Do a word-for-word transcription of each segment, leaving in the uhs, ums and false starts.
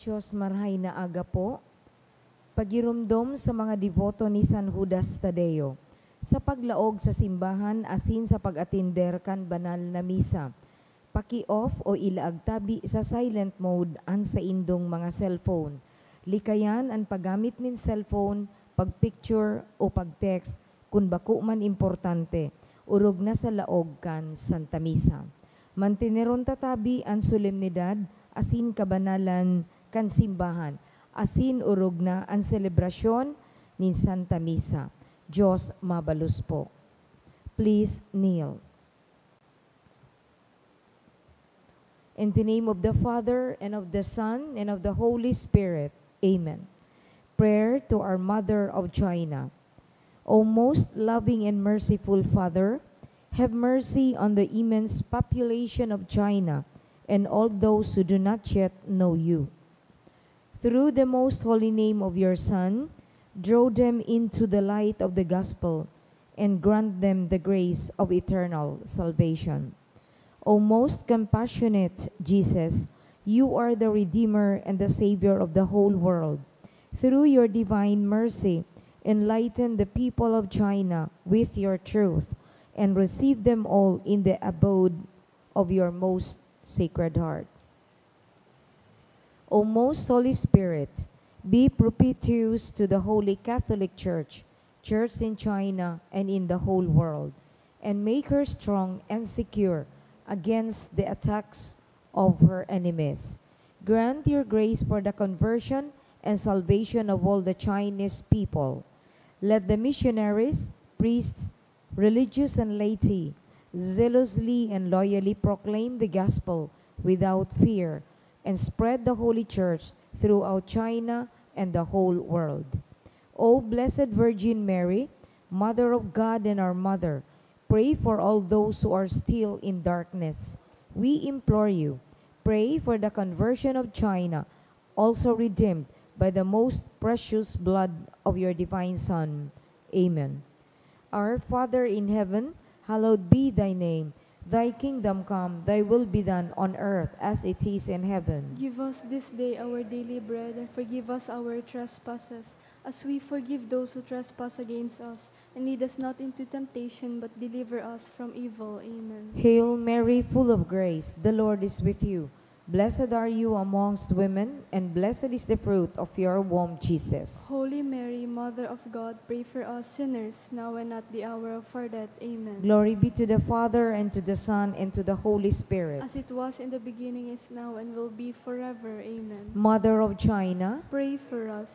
Dios, marhay na aga po. Pagiromdom sa mga deboto ni San Judas Tadeo sa paglaog sa simbahan asin sa pag-atender kan banal na misa. Paki-off o ilaag tabi sa silent mode an saindong mga cellphone. Likayan an paggamit nin cellphone, pag-picture o pag-text kun bako man importante, orog na sa laog kan Santa Misa. Manteneron ta tabi an solemnidad asin kabanalan kan simbahan, asin orog na an selebrasyon nin Santa Misa. Dios mabalos po. Please kneel. In the name of the Father, and of the Son, and of the Holy Spirit. Amen. Prayer to our Mother of China. O most loving and merciful Father, have mercy on the immense population of China and all those who do not yet know you. Through the most holy name of your Son, draw them into the light of the gospel and grant them the grace of eternal salvation. O most compassionate Jesus, you are the Redeemer and the Savior of the whole world. Through your divine mercy, enlighten the people of China with your truth and receive them all in the abode of your most sacred heart. O most Holy Spirit, be propitious to the Holy Catholic Church, Church in China, and in the whole world, and make her strong and secure against the attacks of her enemies. Grant your grace for the conversion and salvation of all the Chinese people. Let the missionaries, priests, religious and laity, zealously and loyally proclaim the gospel without fear and spread the Holy Church throughout China and the whole world. O Blessed Virgin Mary, Mother of God and our Mother, pray for all those who are still in darkness. We implore you, pray for the conversion of China, also redeemed by the most precious blood of your divine Son. Amen. Our Father in heaven, hallowed be thy name. Thy kingdom come, thy will be done on earth as it is in heaven. Give us this day our daily bread, and forgive us our trespasses, as we forgive those who trespass against us. And lead us not into temptation, but deliver us from evil. Amen. Hail Mary, full of grace, the Lord is with you. Blessed are you amongst women, and blessed is the fruit of your womb, Jesus. Holy Mary, Mother of God, pray for us sinners, now and at the hour of our death. Amen. Glory be to the Father, and to the Son, and to the Holy Spirit. As it was in the beginning, is now, and will be forever. Amen. Mother of China, Pray for us.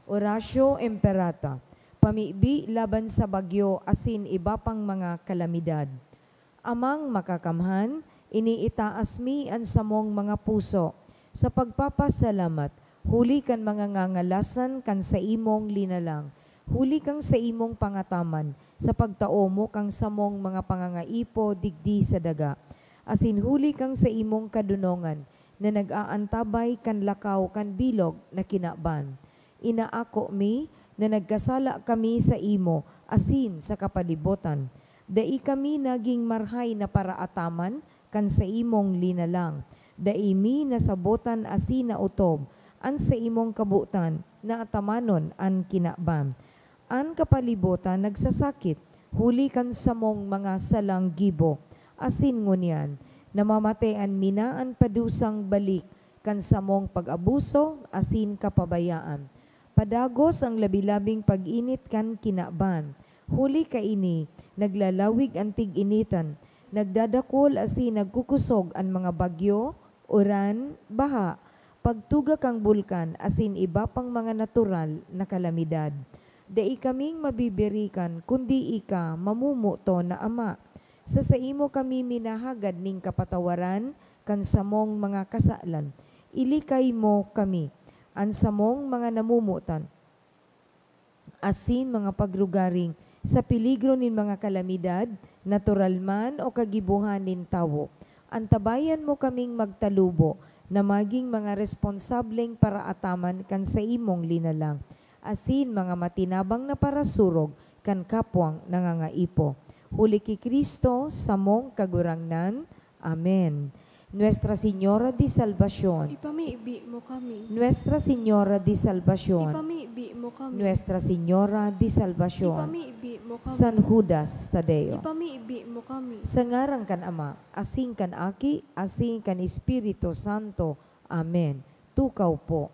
Oratio Imperata, pamibi laban sa bagyo asin iba pang mga kalamidad. Amang Makakamhan, iniitaas mi an samong mga puso sa pagpapasalamat huli kan mga ngangalasan kan saimong linalang, huli kan saimong pangataman sa pagtao mo kan samong mga pangangaipo digdi sa daga, asin huli kan saimong kadonongan na nag-aantabay kan lakaw kan bilog na kinaban. Inaako mi na nagkasala kami saimo asin sa kapalibotan. Dai kami nagin marhay na paraataman kan saimong linalang. Dai mi nasabotan asin naotob an saimong kabotan na atamanon an kinaban. An kapalibotan nagsasakit huli kan samong mga salang gibo, asin ngunyan namamatean mi na an padusang balik kan samong pag-abuso asin kapabayaan. Padagos an labi-labing pag-init kan kinaban. Huli kaini, naglalawig an tig-initan, nagdadakol asin nagkukusog an mga bagyo, uran, baha, pagtuga kan bulkan asin iba pang mga natural na kalamidad. Dai kaming mabibirikan kundi ika, mamomoton na Ama. Sa saimo kami minahagad nin kapatawaran kan samong mga kasalan. Ilikay mo kami, an samong mga namomotan, asin mga pagrugaring sa peligro nin mga kalamidad, natural man o kagibohan nin tawo. Antabayan mo kaming magtalubo na magin mga responsableng paraataman kan saimong linalang, asin mga matinabang na parasurog kan kapwang nangangaipo. Huli ki Cristo, samong Kagurangnan. Amen. Nuestra Señora de Salvacion. Ipamibi mo kami. Nuestra Señora de Salvacion. Ipamibi mo kami. Nuestra Señora de Salvacion. Ipamibi mo kami. San Judas Tadeo. Ipamibi mo kami. Sa ngaran kan Ama, asin kan Aki, asin kan Espiritu Santo. Amen. Tukaw po.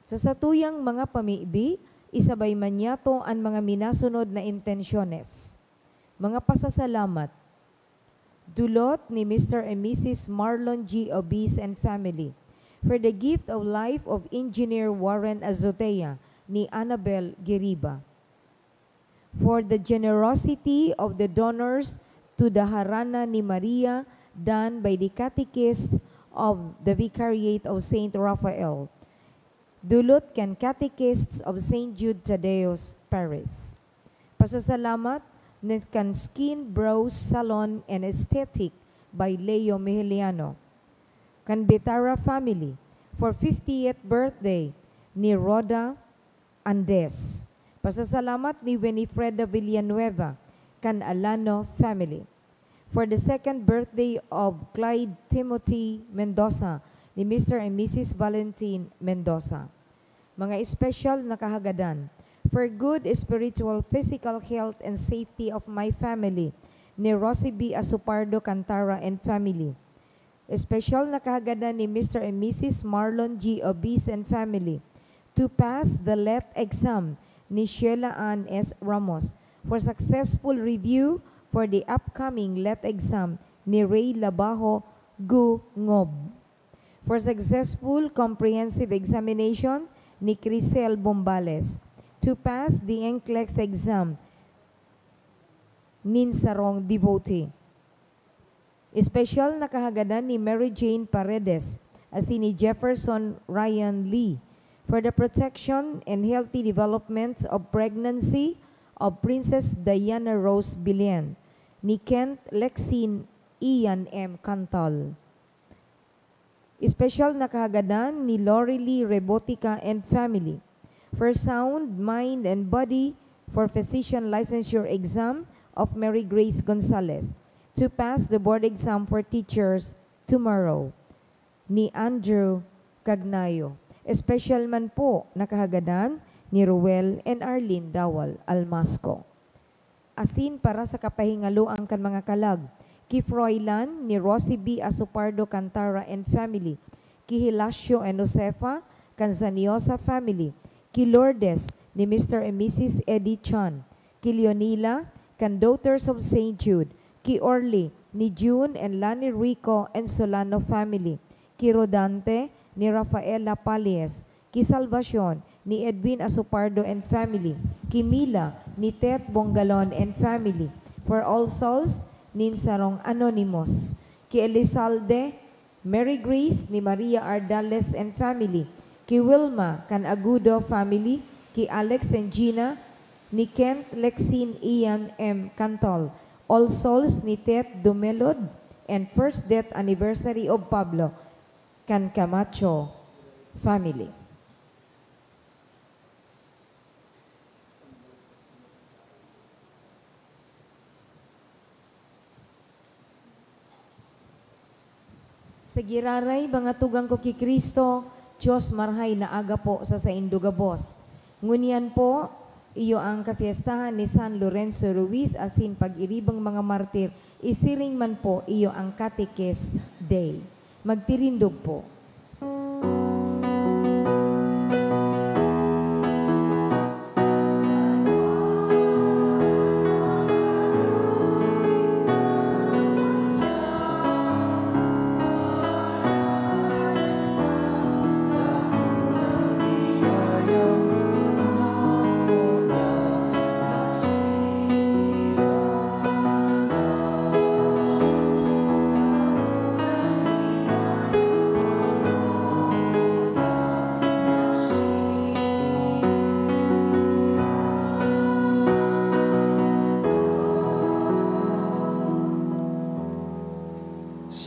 Sa satuyang mga pamibi, isabay man niyato an mga minasunod na intensyones. Mga pasasalamat. Dulot ni Mister and Missus Marlon G. Obis and family for the gift of life of Engineer Warren Azotea ni Annabel Giriba. For the generosity of the donors to the Harana ni Maria done by the catechists of the Vicariate of Saint Raphael, dulot kan catechists of Saint Jude Thaddeus Parish. Pasasalamat ni kan Skin, Brows, Salon, and Aesthetic by Leo Mejeliano, kan Betara family for fiftieth birthday ni Rhoda Andes. Pasasalamat ni Winifreda Villanueva, kan Alano family, for the second birthday of Clyde Timothy Mendoza ni Mister and Missus Valentin Mendoza. Mga espesyal na kahagadan, for good spiritual, physical health and safety of my family, ni Rosie B. Asupardo Cantara and family. Espesyal na kahagadan ni Mister and Missus Marlon G. Obis and family, to pass the let exam ni Sheila Ann S. Ramos, for successful review for the upcoming let exam ni Ray Labajo Gungob, for successful comprehensive examination ni Crisel Bombales, to pass the NCLEX exam nin sarong devotee. Espesyal na kahagadan ni Mary Jane Paredes asin ni Jefferson Ryan Lee for the protection and healthy development of pregnancy of Princess Diana Rose Bilian, ni Kent Lexin Ian M. Cantal. Espesyal na kahagadan ni Lorely Rebotica and family, for sound mind and body, for physician licensure exam of Mary Grace Gonzalez, to pass the board exam for teachers tomorrow, ni Andrew Cagnayo. Espesyal man po na kahagadan ni Ruel and Arlene Dawal Almasco. Asin para sa kapahingaloan kan mga kalag, ki Froilan ni Rosie B. Asupardo Cantara and family, ki Hilacio and Josefa kan Zaniosa family, ki Lourdes ni Mister and Missus Eddie Chan, ki Leonila kan Daughters of Saint Jude, ki Orly ni June and Lani Rico and Solano family, ki Rodante ni Rafaela Palies, ki Salvacion ni Edwin Asupardo and family, ki Mila ni Tet Bongalon and family, for all souls nin sarong anonymous, ki Elizalde, Mary Grace ni Maria Ardales and family, ki Wilma kan Agudo family, ki Alex and Gina, ni Kent Lexin Ian M. Cantol, all souls ni Tet Dumelod, and first death anniversary of Pablo kan Camacho family. Sa giraray, mga tugang ko ki Cristo, Dios marahay na aga po sa saindo gabos. Ngunyan po, iyo ang kapyestahan ni San Lorenzo Ruiz asin pag-iribang mga martir, isiring man po iyo ang Catechist's Day. Magtirindog po.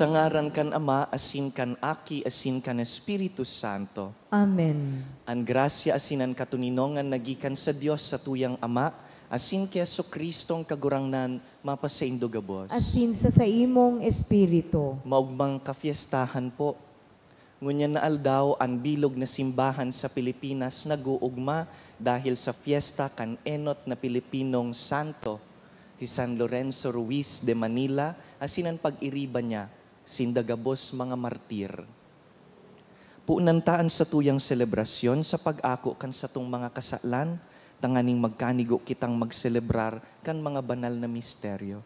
Sa ngaran kan Ama, asin kan Aki, asin kan Espiritu Santo. Amen. An grasya asin an katoninongan na gikan sa Dios satuyang Ama, Asin ki Jesu-Cristong Kagurangnan, mapasaindo gabos. Asin sa saimong espiritu. Maogmang kafiestahan po. Ngunyan na aldaw, an bilog na simbahan sa Pilipinas nag-oogma dahil sa fiesta kan enot na Pilipinong santo, si San Lorenzo Ruiz de Manila, asin an pag-iriba niya, sinda gabos mga martir. Punan ta an satuyang selebrasyon sa pag-ako kan satong mga kasalan, tanganing magkanigo kitang magselebrar kan mga banal na misteryo.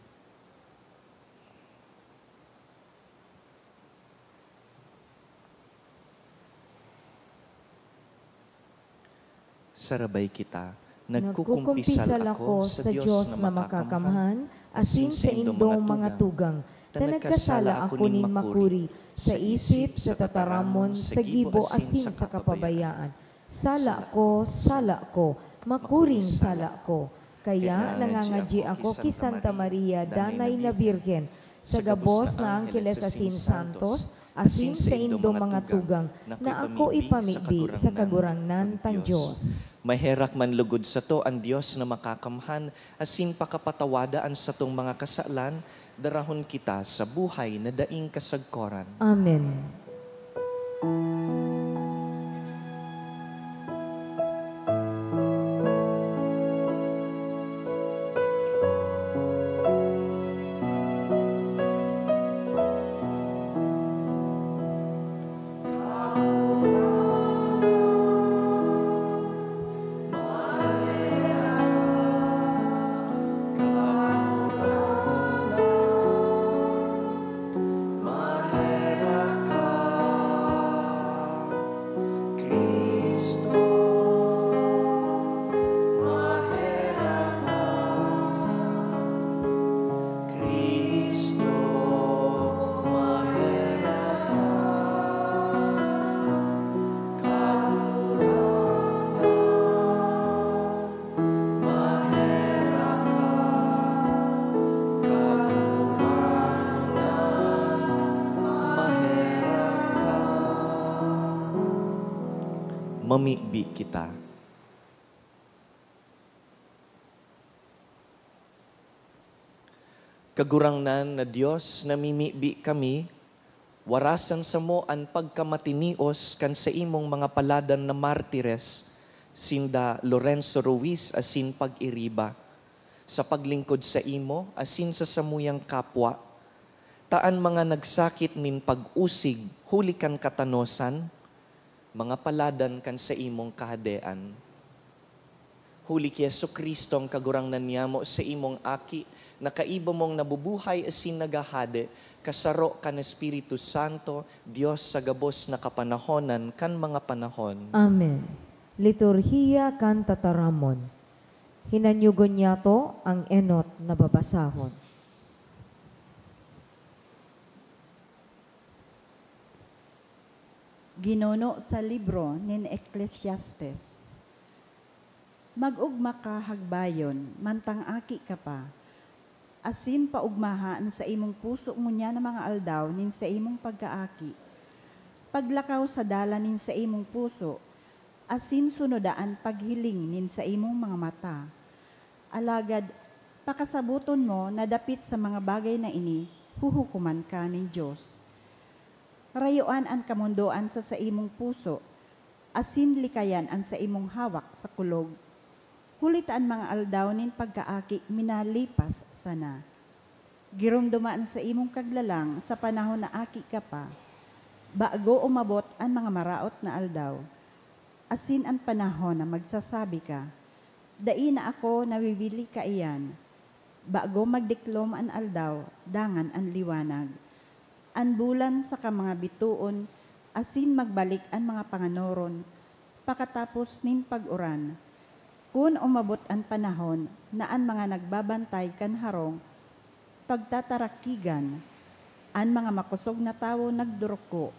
Sarabay kita. Nagkukumpisal ako sa Dios na makakamhan, asin sa indong mga tugang, ta nagkasala ako nin makuri, sa isip, sa tataramon, sa gibo, asin sa kapabayaan. Sala ko, sala ko, makuring sala ko. Kaya nangangadyi ako ki Santa Maria, Danay na Birhen, sa gabos na angheles asin santos, asin sa indong mga tugang, na ako ipamibi sa Kagurangnan tang Dios. Maherak man lugod sato an Dios na makakamhan, asin pakapatawada an satong mga kasalan, darahon kita sa buhay na daing kasagkoran. Amen. Cristo, maherak ka. Kagurangnan, maherak ka. Kagurangnan, maherak ka. Mamibi kita. Kagurangnan na Dios, namimibi kami, warasan samo an pagkamatinios kan saimong mga paladan na martires, sinda Lorenzo Ruiz asin pag-iriba, sa paglingkod saimo asin sa samuyang kapwa, ta an mga nagsakit nin pag-usig huli kan katanosan, mga paladan kan saimong Kahadean. Huli ki Jesu-Cristo an Kagurangnan niyamo, saimong Aki, na kaiba mong nabubuhay asin naghahade, kasaro kan Espiritu Santo, Dios sa gabos na kapanahonan kan mga panahon. Amen. Liturhiya kan Tataramon. Hinanyugon niyato ang enot na babasahon. Ginuno sa libro nin Ecclesiastes. Mag-ogma ka hagbayon, mantang aki ka pa, asin paogmaha an saimong puso ngunyan na mga aldaw nin saimong pagkaaki. Paglakaw sa dalan nin saimong puso, asin sunoda an paghiling nin saimong mga mata. Alagad, pakasaboton mo na dapit sa mga bagay na ini, huhukoman ka nin Dios. Rayoan an kamondoan sa saimong puso, asin likayan an saimong hawak sa kulog. Huli ta an mga aldaw nin pagkaaki minalipas sana. Giromdoma an saimong kaglalang sa panahon na aki ka pa, bago umabot an mga maraot na aldaw, asin an panahon na magsasabi ka, "Dai na ako nawibili kaiyan." Bago magdiklom an aldaw, dangan an liwanag, an bulan saka mga bitoon, asin magbalik an mga panganoron pakatapos nin pag-uran. Kun umabot an panahon na an mga nagbabantay kan harong pagtatarakigan, an mga makosog na tawo nagduruko,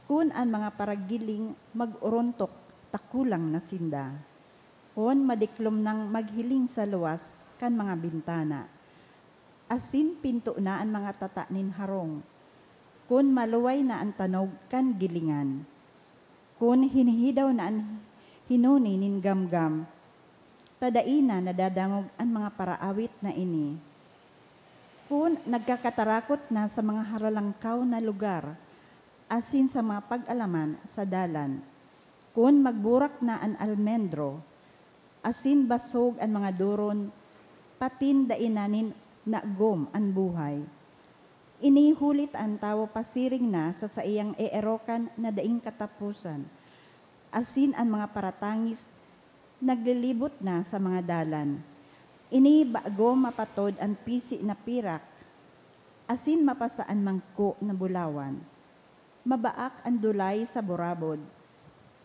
kun an mga paragiling mag-orontok, takulang na sinda. Kun madiklom nang maghiling sa luwas kan mga bintana, asin pinto na an mga tata nin harong, kun maluway na an tanog kan gilingan, kun hinihidaw na an hinoni nin gamgam, Ta dai na nadadangog an mga paraawit na ini. Kun nagkakatarakot na sa mga haralangkaw na lugar asin sa mga pag-alaman sa dalan, kun magburak na an almendro asin basog an mga doron, patin dai na nin nagom an buhay. Ini huli ta an tawo pasiring na sa saiyang eerokan na daing kataposan, asin an mga paratangis naglilibot na sa mga dalan. Ini bago mapatod an pisi na pirak, asin mapasa an mangko na bulawan. Mabaak an dulay sa burabod,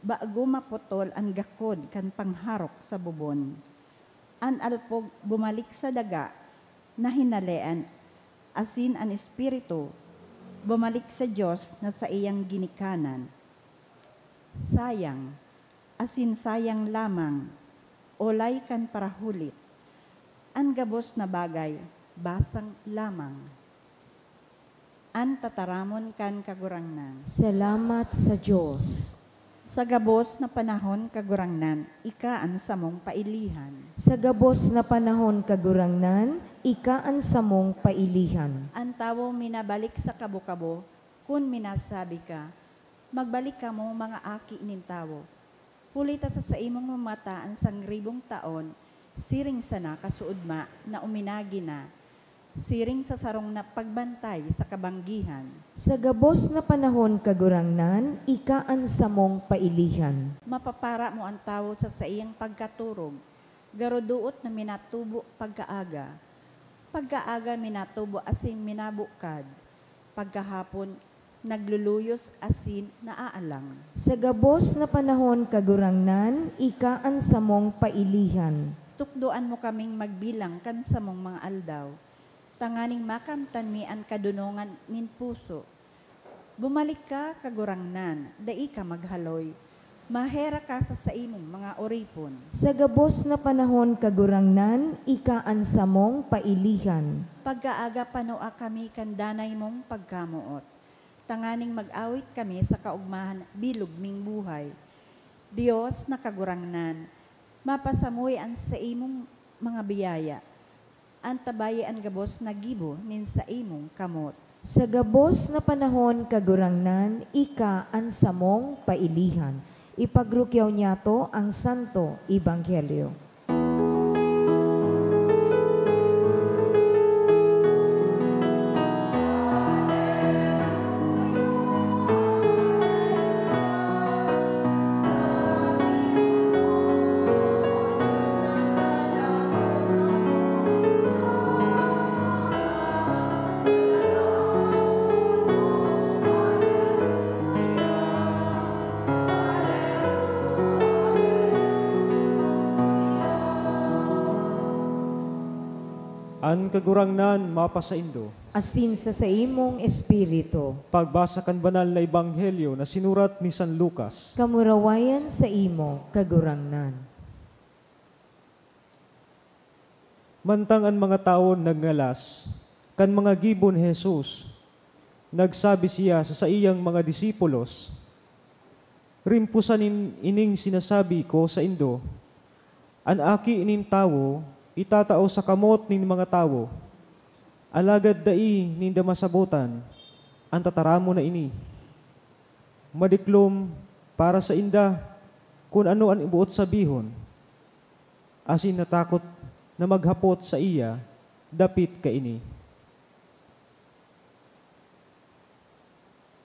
bago maputol an gakod kan pangharok sa bubon. An alpog bumalik sa daga na hinalean, asin an espiritu bumalik sa Dios na saiyang ginikanan. Sayang, asin sayang lamang, olay kan parahulit. An gabos na bagay, basang lamang. An tataramon kan Kagurangnan. Salamat sa Dios. Sa gabos na panahon, Kagurangnan, ika an samong pailihan. Sa gabos na panahon, Kagurangnan, ika an samong pailihan. An tawo minabalik sa kabo-kabo, kun minasabi ka, "Magbalik kamo, mga aki nin tawo." Huli ta sa saimong mga mata an sangribong taon, siring sana kasuodma na uminagi na, siring sa sarong na pagbantay sa kabanggihan. Sa gabos na panahon, Kagurangnan, ika an samong pailihan. Mapapara mo an tawo sa saiyang pagkaturog, garo doot na minatubo pagkaaga. Pagkaaga minatubo asin minabukad. Pagkahapon, nagluluyos asin naaalang. Sa gabos na panahon, Kagurangnan, ika an samong pailihan. Tukdoan mo kaming magbilang kan samong mga aldaw, tanganing makamtan mi an kadonongan nin puso. Bumalik ka, Kagurangnan, dai ka maghaloy. Maherak ka sa saimong mga oripon. Sa gabos na panahon, Kagurangnan, ika an samong pailihan. Pagkaaga panua kami kan danay mong pagkamoot, tanganing mag-awit kami sa kaogmahan bilog ning buhay. Dios na Kagurangnan, mapasamoy an saimong mga biyaya. Antabayi an gabos na gibo nin saimong kamot. Sa gabos na panahon, Kagurangnan, ika an samong pailihan. Ipagrukyaw niyato ang Santo Ebanghelyo. An Kagurangnan mapasaindo. Asin sa saimong espiritu. Pagbasa kan Banal na Ebanghelyo na sinurat ni San Lucas. Kamurawayan saimo, Kagurangnan. Mantang an mga tawo nagngalas kan mga gibo ni Jesus, nagsabi siya sa saiyang mga disipulos, "Rimposa nin ining sinasabi ko saindo, an Aki nin Tawo itatao sa kamot nin mga tawo, alagad dai ninda masabotan an tataramon na ini. Madiklom para sainda kun ano an boot sabihon." Asin natakot na maghapot saiya dapit kaini.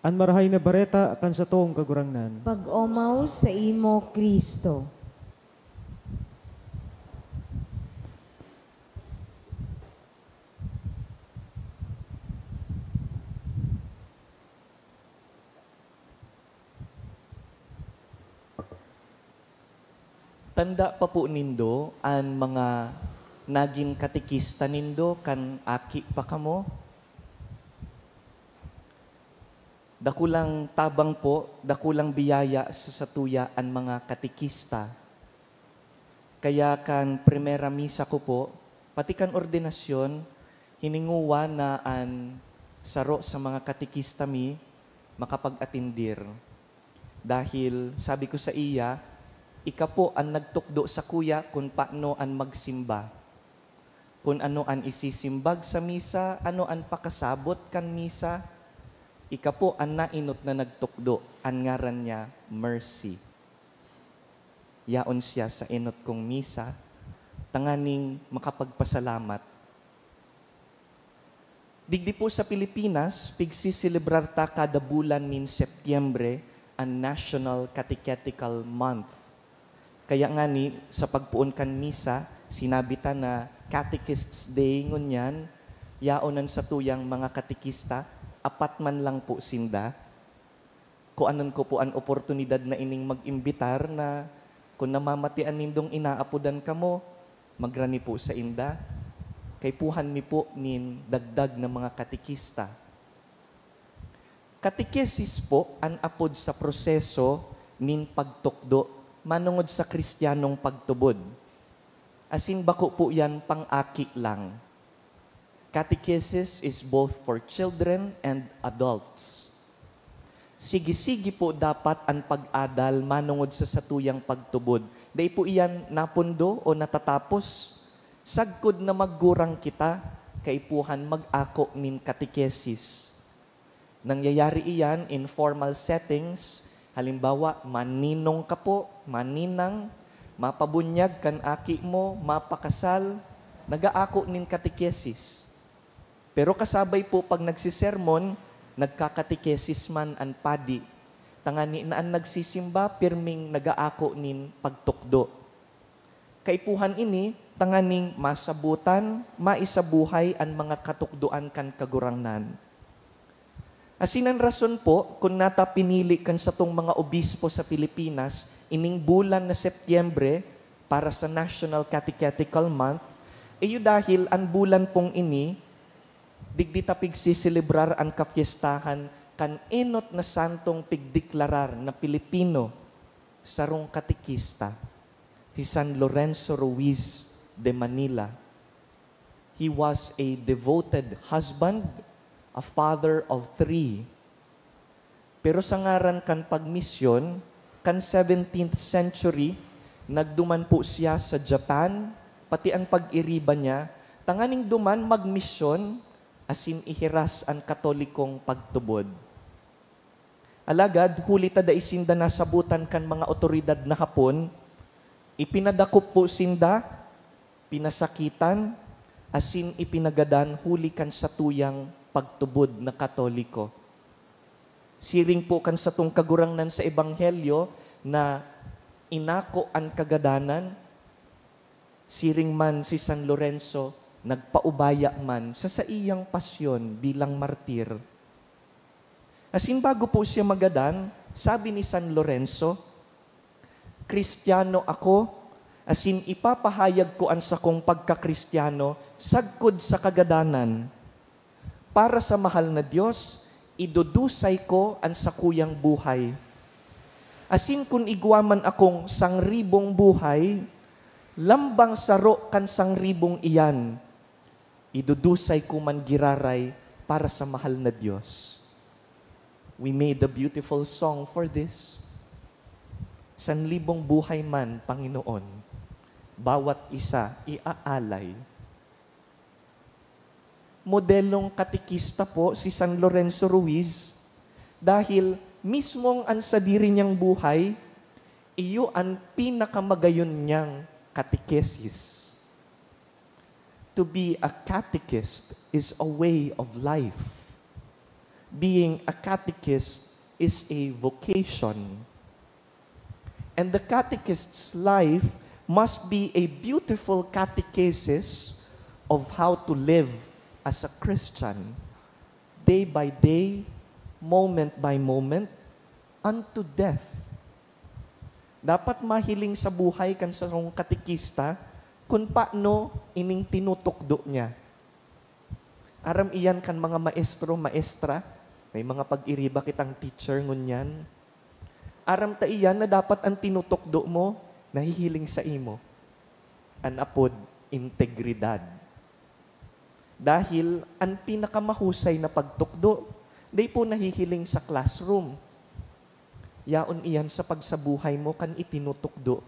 An Marahay na Bareta kan satong Kagurangnan. Pag-omaw saimo, Cristo. Tanda pa po nindo an mga nagin katekista nindo kan aki pa kamo? Dakulang tabang po, dakulang biyaya sa satuya an mga katekista. Kaya kan primera misa ko po, pati kan ordinasyon, hiningowa na an saro sa mga katekista mi makapag-atindir. Dahil sabi ko sa iya, Ika po an nagtukdo sakuya kun paano an magsimba, kun ano an isisimbag sa misa, ano an pakasabot kan misa. Ika po an naenot na nagtukdo, an ngaran niya Mercy. Yaon siya sa enot kong misa, tanganing makapagpasalamat. Digdi po sa Pilipinas, pigsiselebrar ta kada bulan nin Setyembre an National Catechetical Month. Kaya ngani, sa pagpoon kan misa, sinabi ta na Catechists' Day ngunyan. Yaon an satuyang mga katekista, apat man lang po sinda. Kuanon ko po an oportunidad na ining mag-imbitar na kun namamatian nindong inaapodan kamo, magrani po sainda. Kaipuhan mi po nin dagdag na mga katekista. Katekesis po an apod sa proseso nin pagtukdo manongod sa Kristiyanong pagtubod. Asin bako po yan pang-aki lang. Catechesis is both for children and adults. Sige-sige po dapat an pag-adal manongod sa satuyang pagtubod. Dai po iyan napundo o natatapos. Sagkod na maggurang kita, kaipuhan mag-ako nin katekesis. Nangyayari iyan in formal settings, halimbawa, maninong ka po, maninang, mapabunyag kan aki mo, mapakasal, nag-aako nin katekesis. Pero kasabay po pag nagsisermon, nagkakatekesis man an padi, tangani na an nagsisimba pirming nag-aako nin pagtukdo. Kaipuhan ini tanganing masabotan, maisabuhay an mga katukdoan kan Kagurangnan. Asin an rason po kun nata pinili kan satong mga obispo sa Pilipinas ining bulan na Setyembre para sa National Catechetical Month, iyo dahil an bulan pong ini, digdi ta pigsiselebrar an kapyestahan kan enot na santong pigdeklarar na Pilipino, sarong katekista, si San Lorenzo Ruiz de Manila. He was a devoted husband, a father of three. Pero sa ngaran kan pagmisyon, kan seventeenth century, nagduman po siya sa Japan, pati an pag-iriba niya, tanganing duman magmisyon asin ihiras an Katolikong pagtubod. Alagad, huli ta dai sinda nasabotan kan mga awtoridad na Hapon, ipinadakop po sinda, pinasakitan, asin ipinagadan huli kan satuyang pagtubod na Katoliko. Siring po kan satong Kagurangnan sa Ebanghelyo na inako an kagadanan, siring man si San Lorenzo nagpaubaya man sa saiyang pasyon bilang martir. Asin bago po siya magadan, sabi ni San Lorenzo, "Kristiyano ako, asin ipapahayag ko an sakong pagkakristiyano sagkod sa kagadanan. Para sa mahal na Dios, idudusay ko an sakuyang buhay. Asin kun igwa man akong sangribong buhay, lambang saro kan sangribong iyan, idudusay ko man giraray para sa mahal na Dios." We made a beautiful song for this. Sanlibong buhay man, Panginoon, bawat isa iaalay. Modelong katekista po si San Lorenzo Ruiz dahil mismong an sadiri niyang buhay, iyo an pinakamagayon niyang katekesis. To be a catechist is a way of life. Being a catechist is a vocation. And the catechist's life must be a beautiful catechesis of how to live as a Christian, day by day, moment by moment, unto death. Dapat mahiling sa buhay kan sarong katekista kun paano ining tinutukdo niya. Aram iyan kan mga maestro, maestra, may mga pag-iriba kitang teacher ngunyan. Aram ta iyan na dapat an tinutukdo mo nahihiling saimo. An apod, integridad. Dahil an pinakamahusay na pagtukdo, dai po nahihiling sa classroom. Yaon iyan sa pagsabuhay mo kan itinutukdo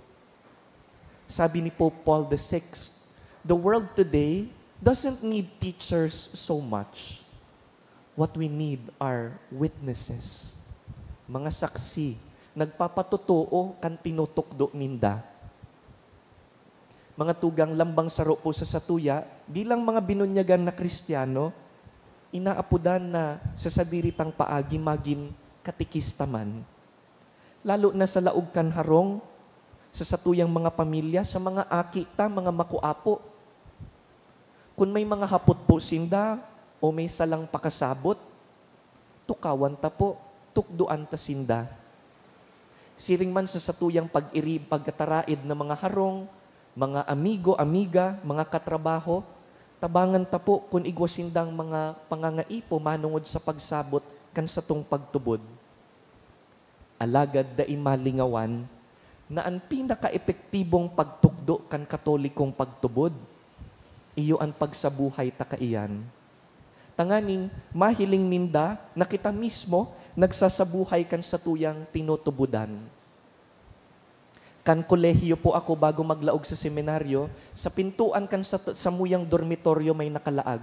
Sabi ni Pope Paul the Sixth, "The world today doesn't need teachers so much. What we need are witnesses." Mga saksi, nagpapatotoo kan tinutukdo ninda. Mga tugang, lambang saro po sa satuya, bilang mga binunyagan na Kristiyano, inaapodan na sa sadiri tang paagi magin katekista man. Lalo na sa laog kan harong, sa satuyang mga pamilya, sa mga aki ta, mga makuapo. Kun may mga hapot po sinda o may salang pakasabot, tukawan ta po, tukdoan ta sinda. Siring man sa satuyang pag-iri, pagkataraid na mga harong, mga amigo, amiga, mga katrabaho, tabangan ta po kun igwa sindang mga pangangaipo manongod sa pagsabot kan satong pagtubod. Alagad dai malingawan na an pinakaepektibong pagtukdo kan Katolikong pagtubod, iyo an pagsabuhay ta kaiyan. Tanganing mahiling ninda na kita mismo nagsasabuhay kan satuyang tinutubodan. Kan kolehiyo po ako bago maglaog sa seminaryo, sa pintuan kan sa, samuyang dormitoryo may nakalaag,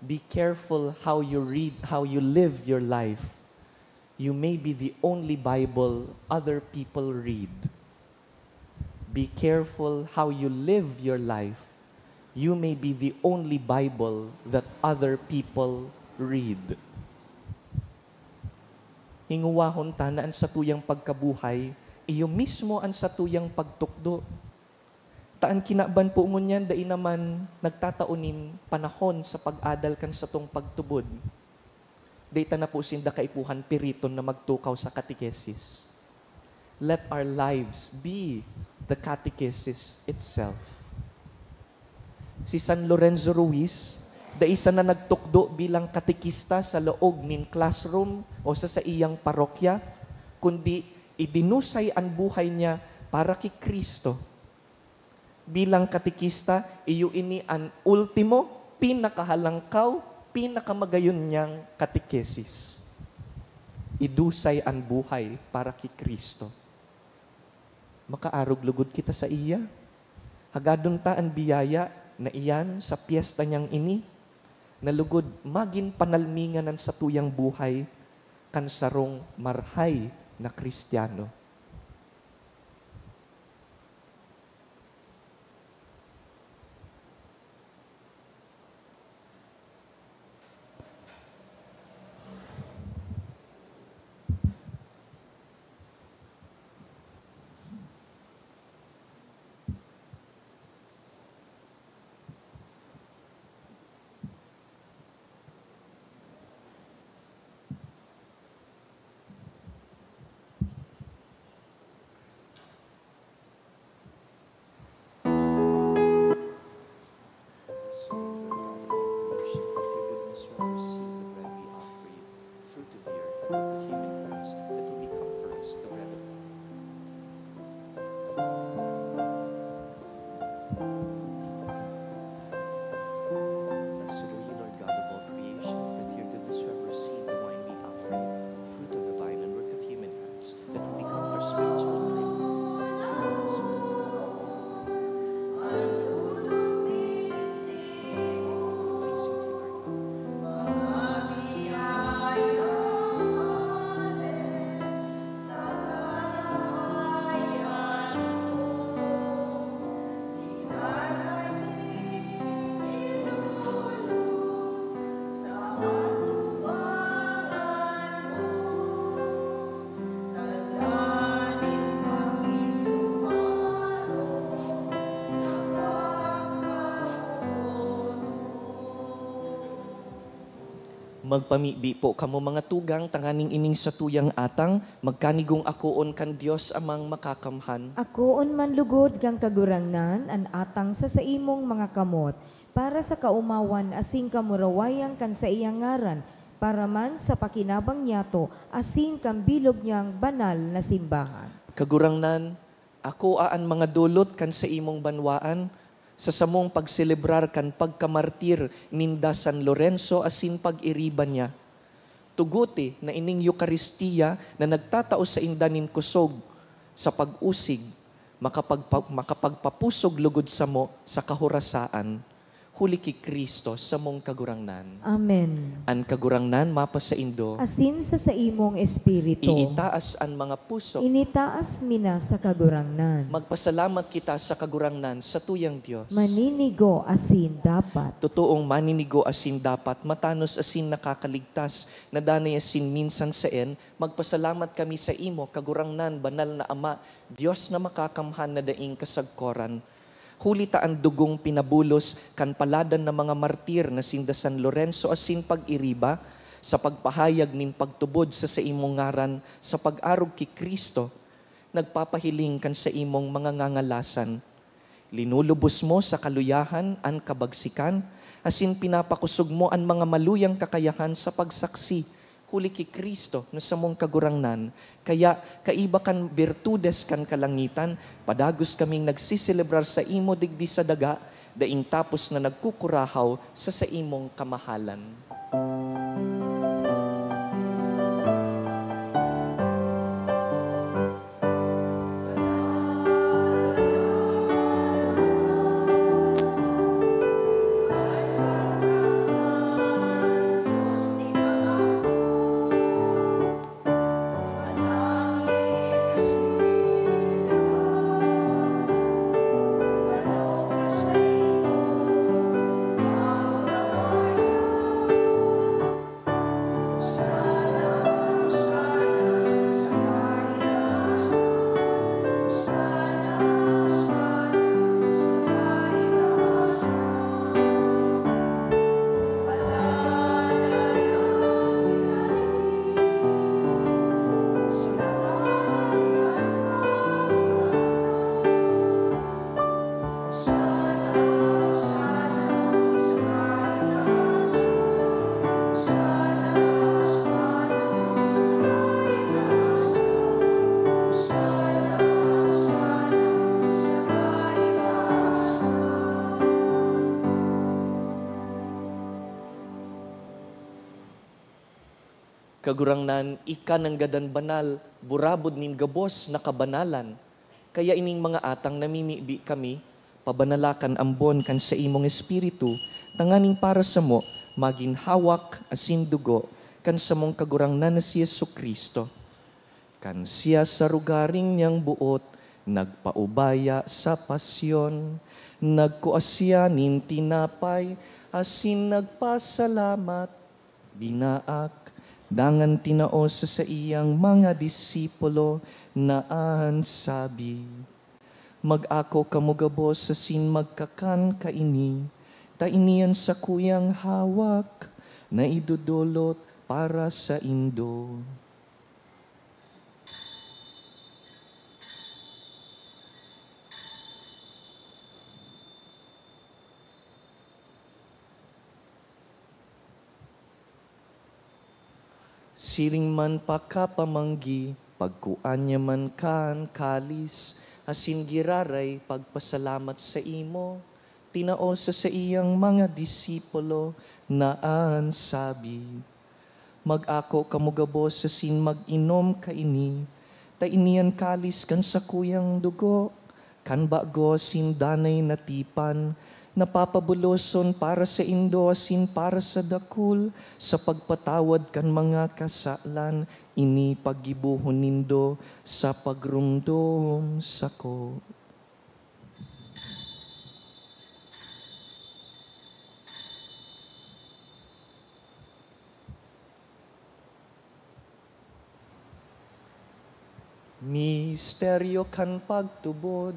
"Be careful how you read, how you live your life. You may be the only Bible other people read." Be careful how you live your life. You may be the only Bible that other people read. Hingowahon ta na an satuyang pagkabuhay, iyo mismo an satuyang pagtukdo. Ta an kinaban po ngunyan dai naman nagtatao nin panahon sa pag-adal kan satong pagtubod. Dai ta na po sinda kaipuhan piriton na magtukaw sa katekesis. Let our lives be the catechesis itself. Si San Lorenzo Ruiz, dai sana nagtukdo bilang katekista sa laog nin classroom o sa saiyang parokya, kundi idinusay an buhay niya para ki Cristo. Bilang katekista, iyo ini an ultimo, pinakahalangkaw, pinakamagayon niyang katekesis. Idusay an buhay para ki Cristo. Makaarog lugod kita saiya. Hagadon ta an biyaya na iyan sa pyesta niyang ini, na lugod magin panalmingan an satuyang buhay kan sarong marhay na Cristiano. Magpamibi po kamo, mga tugang, tanganing ining satuyang atang magkanigong akoon kan Dios Amang Makakamhan. Akoon man lugod kan Kagurangnan an atang sa saimong mga kamot, para sa kaomawan asin kamurawayan kan saiyang ngaran, para man sa pakinabang niyato asin kan bilog niyang banal na simbahan. Kagurangnan, akoa an mga dolot kan saimong banwaan, sa samong pagselebrar kan pagkamartir ninda San Lorenzo asin pag-iriba niya. Tuguti na ining Eukaristia na nagtatao sainda nin kusog sa pag-usig, makapagpa-, makapagpapusog lugod samo sa kahorasaan, huli ki Cristo samong Kagurangnan. Amen. An Kagurangnan mapasaindo. Asin sa saimong espiritu. Iitaas an mga puso. Initaas mi na sa Kagurangnan. Magpasalamat kita sa Kagurangnan, sa tuyang Dios. Maninigo asin dapat. Totoong maninigo asin dapat, matanos asin nakakaligtas, na danay asin minsang saen, magpasalamat kami sa imo, Kagurangnan, banal na Ama, Dios na makakamhan na daing kasagkoran. Huli ta an dugong pinabulos kan paladan na mga martir na sinda San Lorenzo asin pag-iriba, sa pagpahayag nin pagtubod sa saimong ngaran sa pag-arog ki Cristo, nagpapahiling kan saimong mga ngangalasan. Linulubos mo sa kaluyahan an kabagsikan, asin pinapakosog mo an mga maluyang kakayahan sa pagsaksi, huli ki Cristo na samong Kagurangnan. Kaya, kaiba kan birtudes kan kalangitan, padagos kaming nagseselebrar saimo digdi sa daga, daing tapos na nagkukurahaw sa saimong kamahalan. Kagurangnan, ika nanggadan banal, burabod nin gabos na kabanalan. Kaya ining mga atang namimibi kami, pabanala kan ambon kan saimong Espiritu, tanganing para samo magin hawak asin dugo kan samong Kagurangnan na si Jesu-Cristo. Kan siya sa rugaring niyang boot nagpaubaya sa pasyon, nagkua siya nin tinapay asin nagpasalamat, binaak, dangan tinao sa saiyang mga disipulo na an sabi, "Mag-ako kamo gabos asin magkakan kaini, ta ini an sakuyang hawak na idodolot para saindo." Siring man pakapamanggi, pagkua niya man kan kalis, asin giraray pagpasalamat saimo, tinao sa saiyang mga disipulo na an sabi, "Mag-ako kamo gabos asin mag-inom kaini, ta ini an kalis kan sakuyang dugo, kan bago asin danay na tipan, na papabuloson para saindo asin para sa dakul sa pagpatawad kan mga kasalan. Ini paggibohon nindo sa pagromdom sako." Misteryo kan pagtubod.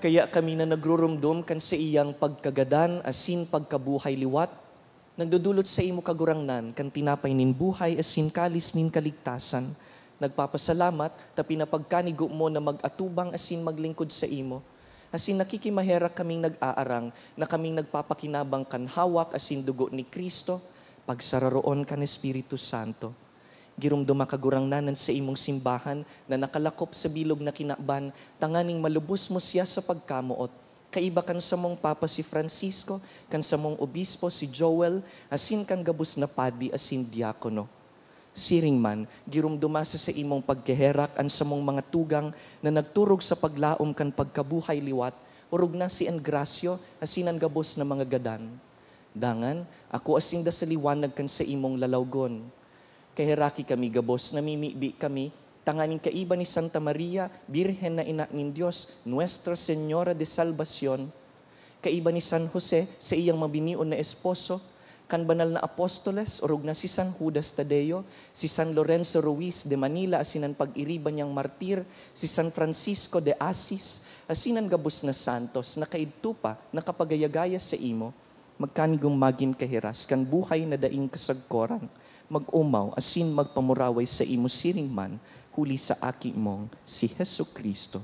Kaya kami na nagruromdom kan saiyang pagkagadan asin pagkabuhay liwat, nagdodolot saimo, Kagurangnan, kan tinapay nin buhay asin kalis nin kaligtasan. Nagpapasalamat ta pinapagkanigo mo na mag-atubang asin maglingkod saimo. Asin nakikimaherak kaming nag-aarang na kaming nagpapakinabang kan hawak asin dugo ni Cristo, pagsararoon kan Espiritu Santo. Giromdoma, Kagurangnan, an saimong simbahan na nakalakop sa bilog na kinaban, tanganing malubos mo siya sa pagkamoot. Kaiba kan samong Papa si Francisco, kan samong Obispo si Joel, asin kan gabos na padi asin diakono. Siring man, giromdoma sa saimong pagkaherak an samong mga tugang na nagturog sa paglaom kan pagkabuhay liwat, orog na si Engracio asin an gabos na mga gadan. Dangan, akoa sinda sa liwanag kan saimong lalawgon. Kaheraki kami gabos, namimibi kami, tanganing kaiba ni Santa Maria, Birhen na Ina nin Dios, Nuestra Señora de Salvacion, kaiba ni San Jose, saiyang mabinion na esposo, kan banal na apostoles, orog na si San Judas Tadeo, si San Lorenzo Ruiz de Manila asin an pag-iriba niyang martir, si San Francisco de Asis, asin an gabos na santos na kaidto pa nakapagayagaya saimo, magkanigong magin kahiras kan buhay na daing kasagkoran, mag-omaw asin magpamuraway saimo siring man, huli sa Aki mong si Jesu-Cristo.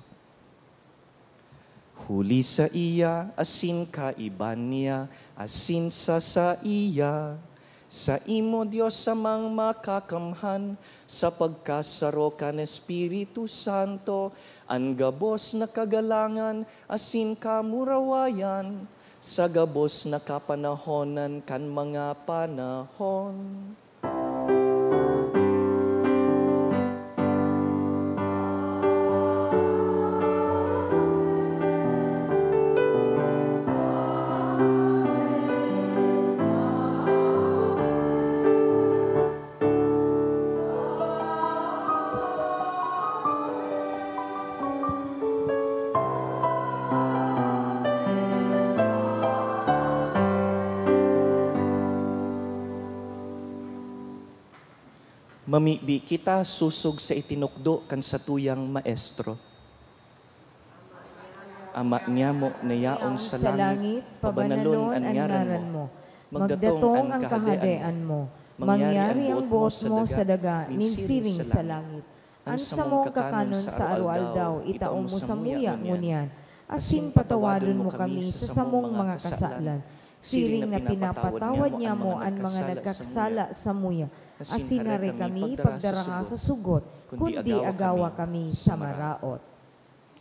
Huli saiya, asin kaiba niya, asin sa saiya, saimo, Dios Amang Makakamhan, sa pagkasaro kan Espiritu Santo, an gabos na kagalangan asin kamurawayan, sa gabos na kapanahonan kan mga panahon. Mamibi kita sosog sa itinukdo kan satuyang Maestro. Ama niamo na yaon sa langit, pabanalon an ngaran mo. Magdatong an kahadean mo. Mangyari an boot mo sa daga nin siring sa langit. An samong kakanon sa aroaldaw, itao mo samuya ngunyan, asin patawadon mo kami sa samong mga kasalan, siring na pinapatawad niamo an mga nagkasala samuya. Asin hare kami pagdaraha sa sugot, kundi agawa kami sa maraot.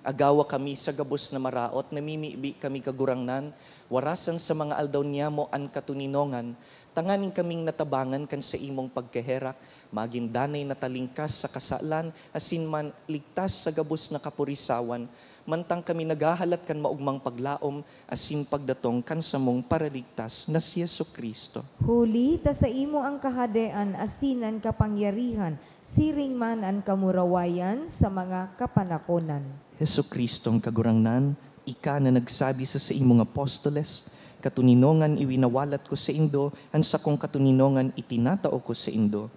Agawa kami sa gabos na maraot, namimibi kami, Kagurangnan, warasan sa mga aldaw niamo an katoninongan, tanganing kaming natabangan kan saimong pagkaherak, magin danay na talingkas sa kasalan, asin man ligtas sa gabos na kaporisawan, mantang kami naghahalat kan maogmang paglaom asin pagdatong kan samong Paraligtas na si Jesu-Cristo. Huli ta saimo an kahadean asin an kapangyarihan, siring man an kamurawayan sa mga kapanakonan. Jesu-Cristong Kagurangnan, ika na nagsabi sa saimong apostoles, "Katoninongan iwinawalat ko saindo, an sakong katoninongan itinatao ko saindo."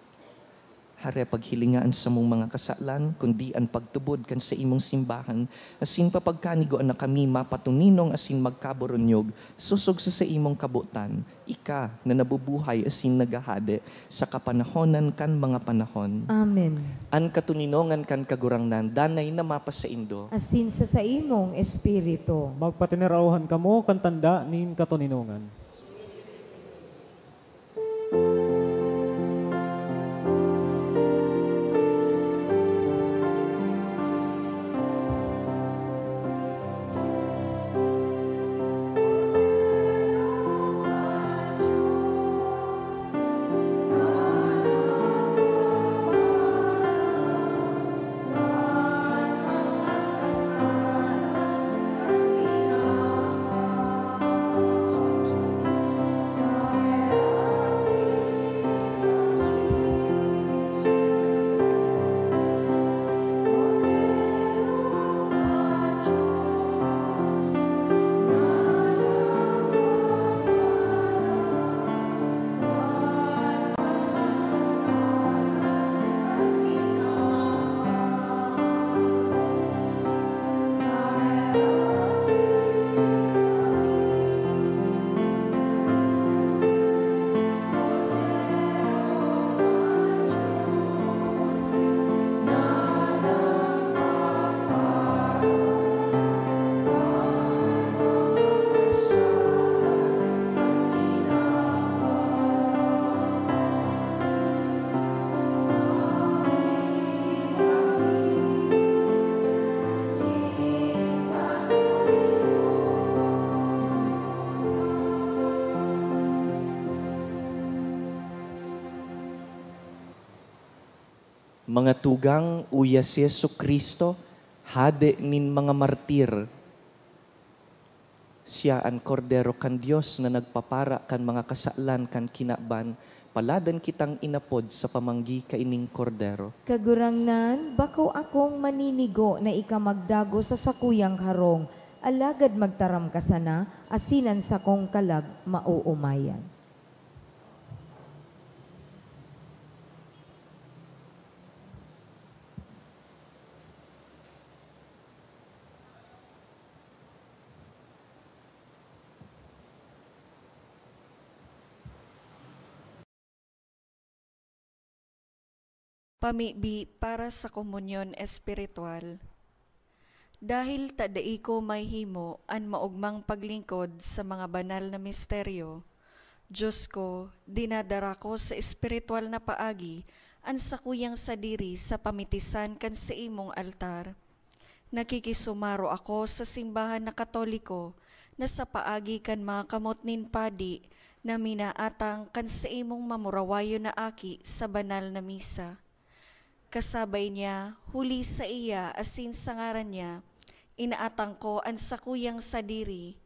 Hare, paghilinga an samong mga kasalan, kundi an pagtubod kan saimong simbahan, asin papagkanigoan na kami mapatoninong asin magkaburunyog sosog sa saimong kabotan, ika na nabubuhay asin naghahade sa kapanahonan kan mga panahon. Amen. An katoninongan kan Kagurangnan danay na mapasaindo. Asin sa saimong espiritu. Magpatineraohan kamo kan tanda nin katoninongan. Mga tugang, uya si Jesu-Cristo, Hade nin mga martir. Siya an Kordero kan Dios na nagpapara kan mga kasalan kan kinaban. Paladan kitang inapod sa pamanggi kaining Kordero. Kagurangnan, bako akong maninigo na ika magdagos sa sakuyang harong, alagad magtaram ka sana, asin an sakong kalag maoomayan. Pamibi para sa komunyon espiritual. Dahil ta dai ko mahihimo an maogmang paglingkod sa mga banal na misteryo, Diyos ko, dinadara ko sa espiritual na paagi an sakuyang sadiri sa pamitisan kan saimong altar. Nakikisumaro ako sa simbahan na Katoliko na sa paagi kan mga kamot nin padi na minaatang kan saimong mamurawayon na aki sa banal na misa. Kasabay niya, huli sa iya asin sa ngaran niya, inaatang ko an sakuyang sadiri.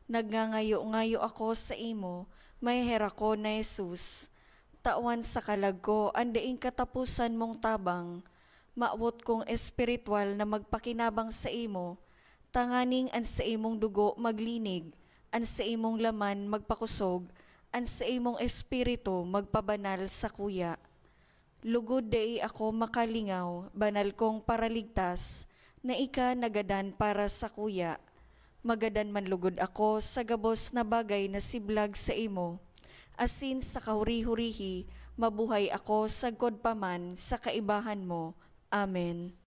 Nagngangayo-ngayo ako saimo, maheherakon na Jesus. Tawan sa kalag ko an daing kataposan mong tabang. Mawot kong espiritual na magpakinabang saimo, tanganing an saimong dugo maglinig, an saimong laman magpakosog, an saimong espiritu magpabanal sakuya. Lugod dai ako makalingaw, banal kong Paraligtas, na ika nagadan para sakuya. Magadan man lugod ako sa gabos na bagay na siblag saimo, asin sa kahuri-hurihi mabuhay ako sagkod pa man sa kaibahan mo. Amen.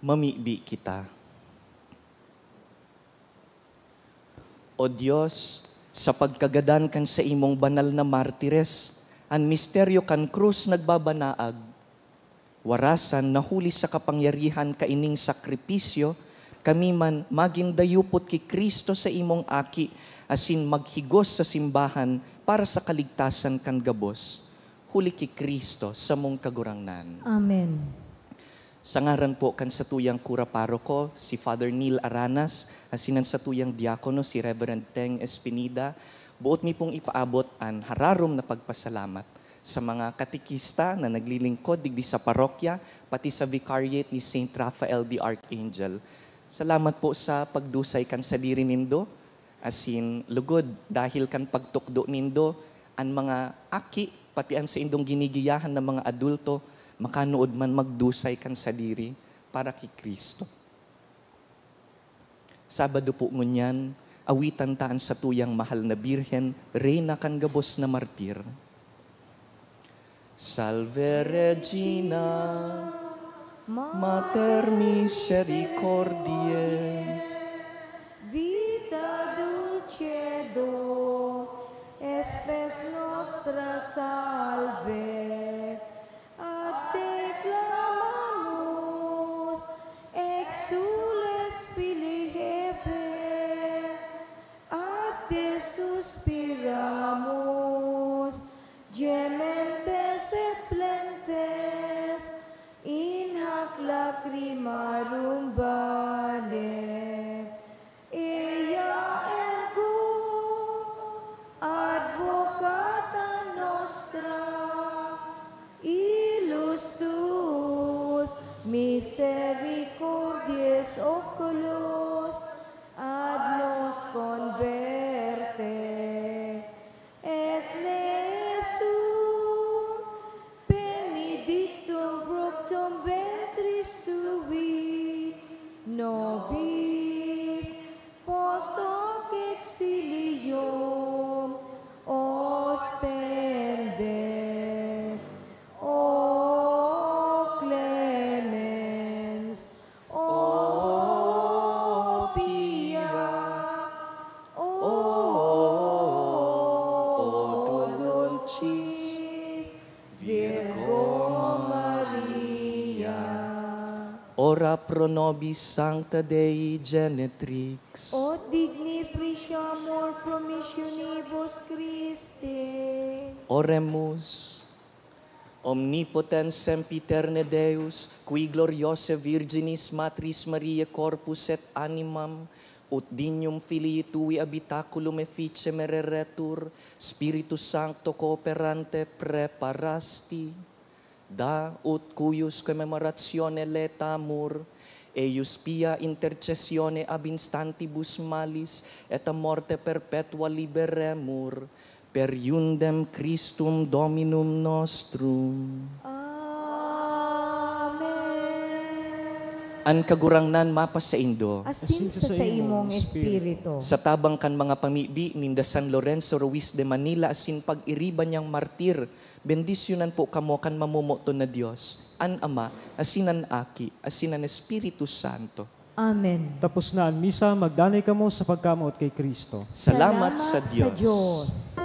Mamibi kita. O Dios, sa pagkagadan kan saimong banal na martires, an misteryo kan krus nagbabanaag. Warasan na huli sa kapangyarihan kaining sakripisyo, kami man magin dayupot ki Cristo sa imong Aki, asin maghigos sa simbahan para sa kaligtasan kan gabos. Huli ki Cristo, samong Kagurangnan. Amen. Sa ngaran po kan satuyang kura paroko, si Father Neil Aranas, asin an satuyang diakono, si Reverend Teng Espinida, boot mi pong ipaabot an hararom na pagpasalamat sa mga katekista na naglilingkod digdi sa parokya, pati sa vicariate ni Saint Raphael the Archangel. Salamat po sa pagdusay kan sadiri nindo, asin lugod, dahil kan pagtukdo nindo, an mga aki, pati an saindong ginigiyahan na mga adulto, makanood man magdusay kan sadiri para ki Cristo. Sabado po ngunyan, awitan ta an satuyang mahal na Birhen, Reyna kan gabos na martir. Salve Regina, Mater Misericordiae, Vita Dulcedo, Spes Nostra Salve, Ad Te clamamus, exules filii Hevae, Ad Te suspiramus, gementes et flentes in hac lacrimarum valle. Ea ergo advocata nostra, illustus misericordiae oculos ad nos converte, et ne ejusdem benedictum fructum ventris tui, nobis post hoc exilium ostende. O clemens, O pia, O dulcis Virgo Maria. Ora pro nobis, Sancta Dei Genetrix. Ut digni preciamur promissionibus Christi. Oremus. Omnipotens sempiterne Deus, qui gloriose Virginis Matris Mariae corpus et animam, ut dignum Filii Tui habitaculum efficem ereretur, Spiritu Sancto cooperante preparasti, da ut cuius commemoratione laetamur, eius pia intercessione ab instantibus malis et a morte perpetua liberemur, per iundem Christum Dominum nostrum. Amen. An Kagurangnan mapasaindo. Asin sa saimong espiritu. Sa tabang kan mga pamibi ninda San Lorenzo Ruiz de Manila asin pag-iriba niyang martir, bendisyonan po kamo kan mamomoton na Dios, an Ama, asin an Aki, asin an Espiritu Santo. Amen. Tapos na an misa, magdanay kamo sa pagkamoot kay Cristo. Salamat sa Diyos.